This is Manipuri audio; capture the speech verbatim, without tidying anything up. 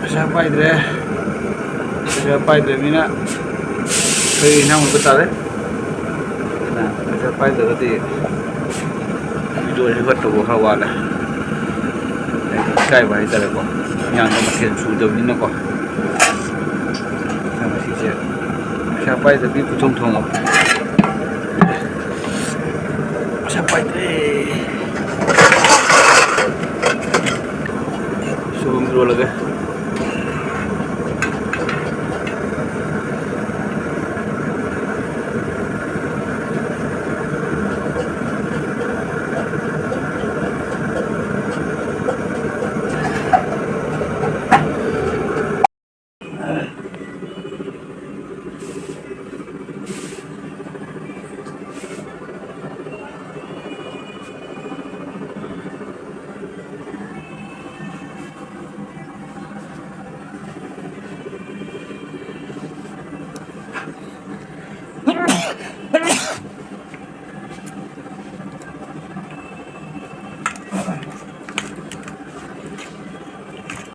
ꯄꯩꯁꯥ ꯄꯥꯏꯗ꯭ꯔꯦ꯫ ꯄꯩꯁꯥ ꯄꯥꯏꯗ꯭ꯔꯕꯅꯤꯅ ꯑꯩꯈꯣꯏ ꯏꯟꯁꯥꯡ ꯍꯨꯟꯕ ꯇꯥꯔꯦ꯫ ꯑꯗꯨꯅ ꯄꯩꯁꯥ ꯄꯥꯏꯗ꯭ꯔꯒꯗꯤ ꯚꯤꯗꯤꯑꯣꯁꯦ ꯍꯧꯒꯠꯇꯧꯕ ꯈꯔ ꯋꯥꯠꯂꯦ꯫ ꯏꯀꯥꯏꯕ ꯍꯥꯏꯇꯥꯔꯦꯀꯣ꯫ ꯌꯥꯝꯅ ꯃꯊꯦꯜ ꯁꯨꯗꯕꯅꯤꯅꯀꯣ꯫ ꯉꯁꯤꯁꯦ ꯄꯩꯁꯥ ꯄꯥꯏꯗꯕꯤ ꯄꯨꯊꯣꯡ ꯊꯣꯡꯉꯕ꯫ ꯄꯩꯁꯥ ꯄꯥꯏꯗ꯭ꯔꯦ꯫ ꯁꯣꯏꯕꯨꯝ ꯏꯔꯣꯜꯂꯒꯦ꯫